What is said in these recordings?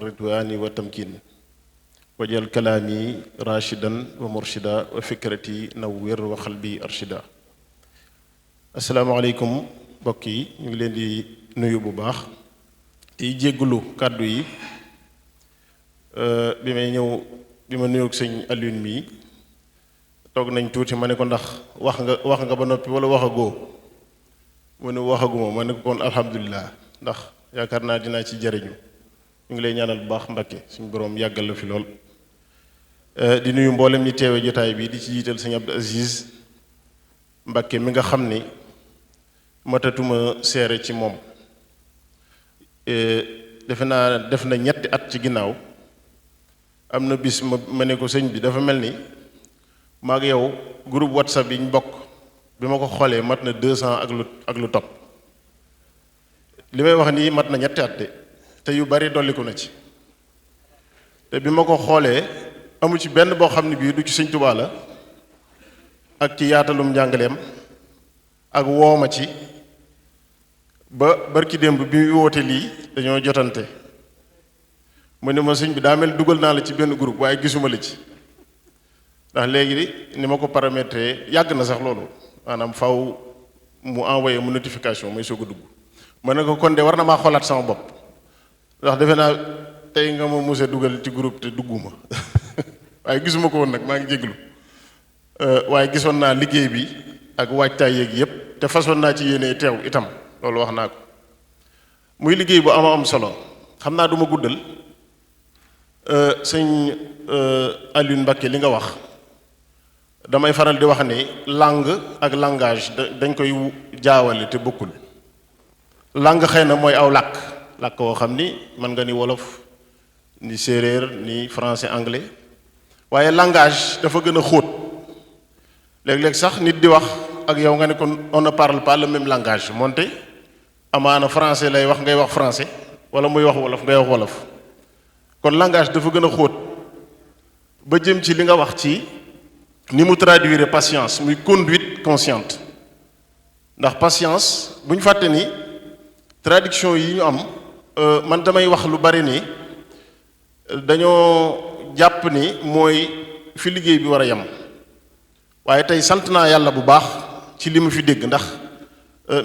ridwaani wa tamkin wajal kalaami rashidan wa murshida wa fikrati nawwir wa xalbi arshida. asalaamaaleykum mbokk yi, ñu ngi leen di nuyu bu baax di jéggulu kàddu yi. bi may ñëw bi ma nuyoog sëñ Alioune mii toog nañ tuuti ma ne ko ndax wax nga ba noppi wala waxagoo mu ne waxaguma ma ne ko kon alhamdulilah ndax yaakaar naa dinaa ci jariñu. ñu ngi lay ñaanal bu baax Mbakke suñu boroom yàggal la fi lool. di nuyu mboolem ñi teewe jotaay bi di ci jiital sëñ Abdou Aziz Mbakke mi nga xam ni matatuma seere ci moom. defe naa def na ñetti at ci ginnaaw am na bis ma ne ko sëñ bi dafa mel ni maag yow groupe WhatsApp yi ñu bokk bi ma ko xoolee mat na 200 ak lu topp. li may wax nii mat na ñetti at de te yu bari dolliku na ci te bi ma ko xoolee amu ci benn boo xam ne bii du ci sëñ Tuubaa la ak ci yaatalum njàngaleem ak wooma ci ba barki démb bi muy woote lii dañoo jotante mu ne ma sëñ bi daa mel dugal naa la ci benn groupe waaye gisuma la ci ndax léegi ni ma ko paramétré yàgg na sax loolu maanaam faw mu envoyé mu notification mooy soog a dugg ma ne ko kon de war na maa xoolaat sama bopp ndax defe naa tey nga ma mos a dugal ci groupe te dugguma waaye gisuma ko woon nag maa ngi jéglu waaye gisoon naa liggéey bi ak waajtaay yeeg yépp te façon naa ci yéene teew itam loolu wax naa ko muy liggéey bu ama am solo. xam naa du ma guddal sëñ Alioune Mbacké li nga wax damay faral di wax ni langue ak langage dañ koy jaawale te bokkul. langue xëy na mooy aw làkk woo xam ni mën nga ni wolof ni séeréer ni français anglais waaye langage dafa gën a xóot léeg-léeg sax nit di wax ak yow nga ne kon on ne parle pas le même langage moonte amaana français lay wax ngay wax français wala muy wax wolof ngay wax wolof kon langage dafa gën a xóot ba jëm ci li nga wax ci ni mu traduire patience muy conduite consciente ndax patience bu ñu fàtte ni traduction yi ñu am man damay wax lu bari ni dañoo jàpp ni mooy fi liggéey bi war a yem waaye tey sant naa yàlla bu baax ci li mu fi dégg ndax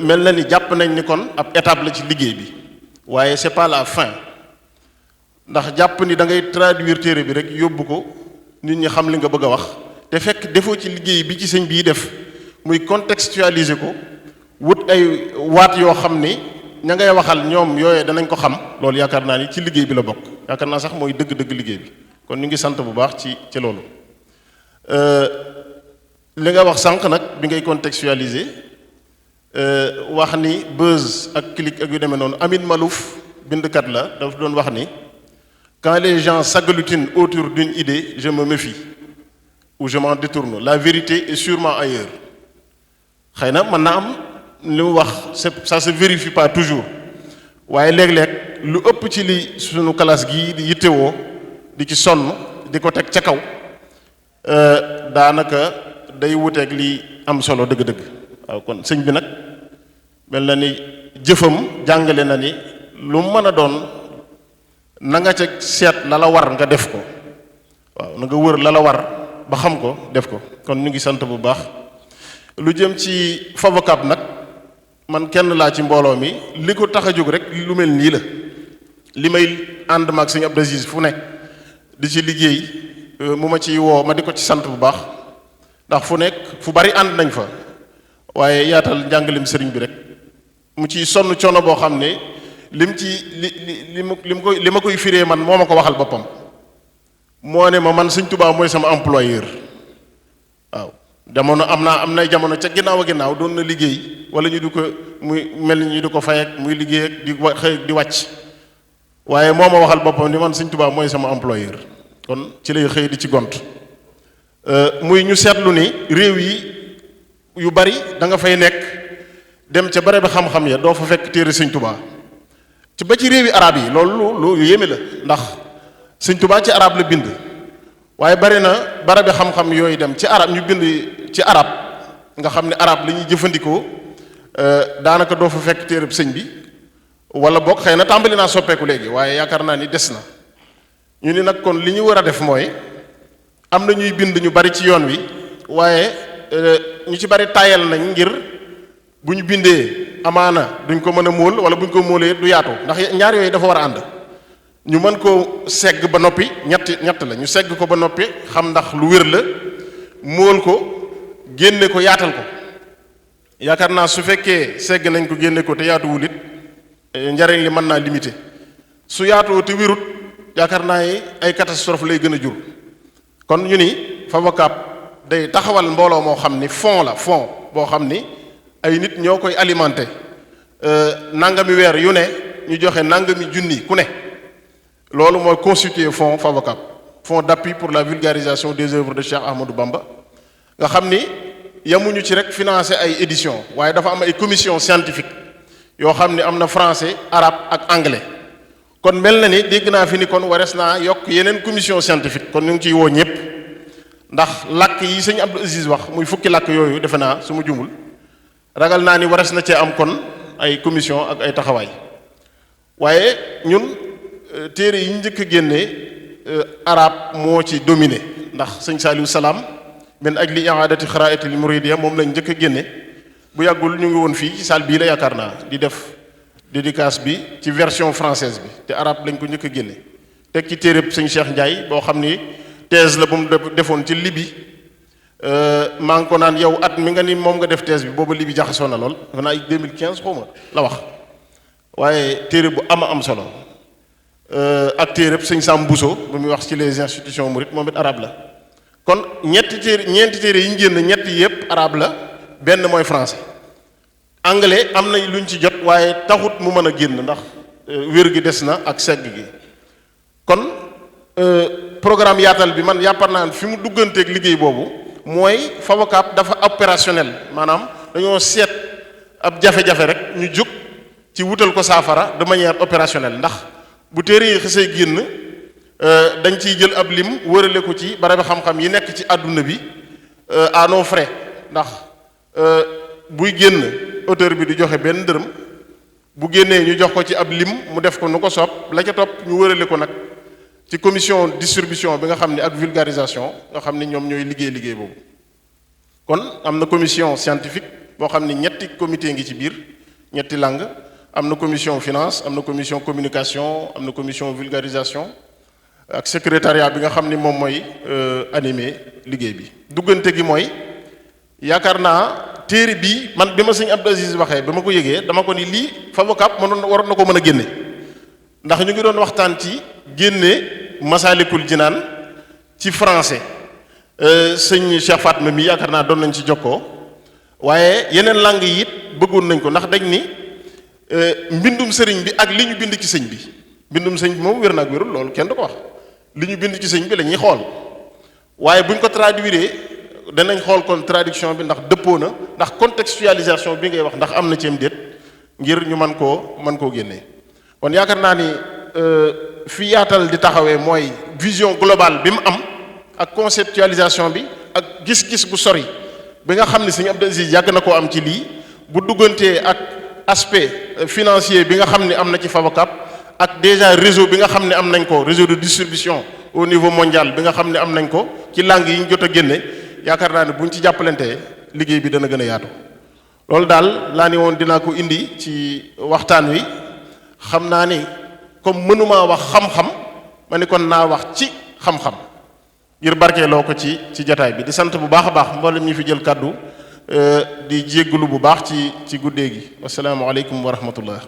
mel na ni jàpp nañ ni kon ab étape la ci liggéey bi waaye c'est pas la fin ndax jàpp ni da ngay traduire téere bi rek yóbbu ko nit ñi xam li nga bëgg a wax te fekk defoo ci liggéey bi ci sëñ bii def muy contextualiser ko wut ay waat yoo xam ni ña ngay waxal ñoom yooyee danañ ko xam loolu yaakaar naa ni ci liggéey bi la bokk yaakaar naa sax mooy dëgg-dëgg liggéey bi kon ñu ngi sant bu baax ci loolu. li nga wax sànq nag bi ngay contextualiser wax ni buzz ak clic ak yu demee noonu Amin Malouf bindkat la dafa doon wax ni quand les gens s'agglutinent autour d'une idée je me méfie ou je m'en détourne la vérité est sûrement ailleurs. xëy na mën na am li mu wax ça se vérifie pas toujours waaye léeg-léeg lu ëpp ci li sunu classe gii di yittewoo di ci sonn di ko teg ca kaw daanaka day wuteeg li am solo dëgg-dëgg. waaw kon sëñ bi nag mel na ni jëfam jàngale na ni lu mën a doon na nga ca seet la la war nga def ko waaw na nga wër la la war ba xam ko def ko kon ñu ngi sant bu baax. lu jëm ci Favocab nag man kenn laa ci mbooloo mi li ko tax a jóg rek lu mel nii la li may ànd maag sëñ Abdou Aziz fu nekk di ci liggéey mu ma ciy woo ma di ko ci sant bu baax ndax fu nekk fu bari ànd nañ fa waaye yaatal njàngalim sëriñ bi rek mu ciy sonn coono boo xam ne lim ci li ma koy firee man moo ma ko waxal boppam moo ne ma man sëñ Tuubaa mooy sama employeur waaw. jamono am nay jamono ca ginnaaw a ginnaaw doon na liggéey wala ñu di ko muy mel ni ñu di ko fay ak muy liggéey ak di xëy di wàcc waaye moo ma waxal boppam ni man Sëñ Tuubaa mooy sama employeur kon ci lay xëy di ci gont muy ñu seetlu ni réew yi yu bari da nga fay nekk dem ca bare bi xam-xam ya doo fa fekk téere Sëñ Tuubaa ci ba ci réewi arab yi loolu lu yéeme la ndax Sëñ Tuubaa ci arab la bind waaye bari na bara bi xam-xam yooyu dem ci arab ñu bind ci arab nga xam ne arab la ñuy jëfandikoo daanaka doo fa fekk téereb sëñ bi wala boog xëy na tàmbali naa soppeeku léegi waaye yaakaar naa ni des na ñu ni nag kon li ñu war a def mooy am na ñuy bind ñu bari ci yoon wi waaye ñu ci bari tayal nañ ngir bu ñu bindee amaana duñ ko mën a móol wala bu ñu ko móolee du yaatu ndax ñaar yooyu dafa war a ànd ñu mën koo segg ba noppi ñett la ñu segg ko ba noppi xam ndax lu wér la móol ko génne ko yaatal ko yaakaar naa su fekkee segg nañ ko génne ko te yaatuwul it njariñ li mën naa limité su yaatoo te wérut yaakaar naa ay catastrophe lay gën a jur kon ñu ni FAVOCAP day taxawal mbooloo moo xam ni fond boo xam ni ay nit ñoo koy alimenté nangami weer yu ne ñu joxe nangami junni ku ne loolu mooy constituer fonds FAVOCAP fonds d'appui pour la vulgarisation des œuvres de Cheikh Ahmadou Bamba nga xam ni yamuñu ci rek financer ay éditions waaye dafa am ay commission scientifique yoo xam ni am na français arabe ak anglais kon mel na ni dégg naa fi ni kon warees naa yokk yeneen commission scientifique kon ñu ngi ciy woo ñëpp ndax làkk yi sëñ Abdou Aziz wax muy fukki làkk yooyu defe naa su ma jumul ragal naa ni warees na cee am kon ay commission ak ay taxawaay waaye ñun téere yi njëkk a génnee arabe moo ci dominé ndax sëñ Saliou Salaam min ajli i'adati xaraaitil muridiyya moom lañ njëkk a génne bu yàggul ñu ngi woon fii ci salle bii la yaakaar naa di def dédicace bi ci version française bi te arabe lañ ko njëkk a génne teg ci téereb sëñ Cheikh Ndiaye boo xam ni thèse la bu mu defoon ci Libye maa ngi ko naan yow at mi nga ni moom nga def thèse bi booba Libye jaxasoo na lool dafa naa ay 2015 xaw ma la wax waaye téere bu am solo ak téereb sëñ Sam Bousso bu muy wax ci les institutions mourides moom it arabe la kon ñeenti téere yi ñu génn ñetti yépp arabe la benn mooy français anglais am na luñ ci jot waaye taxut mu mën a génn ndax wér gi des na ak segg gi kon programme yaatal bi man yàppar naa fi mu dugganteeg liggéey boobu mooy FAVOCAP dafa opérationnel maanaam dañoo seet ab jafe-jafe rek ñu jóg ci wutal ko saafara de manière opérationnelle ndax bu téere yi xësee génn dañ ciy jël ab lim wërale ko ci barabi xam-xam yi nekk ci àdduna bi à nos frais ndax buy génn auteur bi di joxe benn dërëm bu génnee ñu jox ko ci ab lim mu def ko nu ko soob la ca topp ñu wërale ko nag ci commission distribution bi nga xam ne ak vulgarisation nga xam ne ñoom ñooy liggéey boobu kon am na commission scientifique boo xam ne ñetti comité ngi ci biir ñetti langue am na commission finance am na commission communication am na commission vulgarisation ak secrétariat bi nga xam ni moom mooy animé liggéey bi duggante gi mooy yaakaar naa téere bi man bi ma sëñ Abdou Aziz waxee ba ma ko yëgee dama ko ni lii FAVOCAP waroon na ko mën a génne ndax ñu ngi doon waxtaan ci génne Masalikul Jinaan ci français sëñ Cheikh Fatma mi yaakaar naa doon nañ ci jokkoo waaye yeneen langue yi it bëggoon nañ ko ndax dañ ni mbindum sëriñ bi ak li ñu bind ci sëñ bi mbindum sëñ bi moom wér na ak wérul loolu kenn du ko wax li ñu bind ci sëñ bi la ñuy xool waaye bu ñu ko traduire danañ xool kon traduction bi ndax dëppoo na ndax contextualisation bi ngay wax ndax am na ci am déet ngir ñu mën koo génnee kon yaakaar naa ni fi yaatal di taxawee mooy vision globale bi mu am ak conceptualisation bi ak gis-gis bu sori bi nga xam ne sëñ Abdou Aziz yàgg na koo am ci lii bu duggantee ak aspect financier bi nga xam ne am na ci FAVOCAP ak déjà réseau bi nga xam ne am nañ ko réseau de distribution au niveau mondial bi nga xam ne am nañ ko ci langue yi ñu jot a génne yaakaar naa ne bu ñu ci jàppalantee liggéey bi dana gën a yaatu loolu daal laa ni woon dinaa ko indi ci waxtaan wi xam naa ni comme mënumaa wax xam-xam ma ni kon naa wax ci xam-xam ngir barkeeloo ko ci jataay bi di sant bu baax a baax mboolem ñi fi jël kàddu di jégglu bu baax ci guddee gi wassalaamu aleykum wa rahmatullah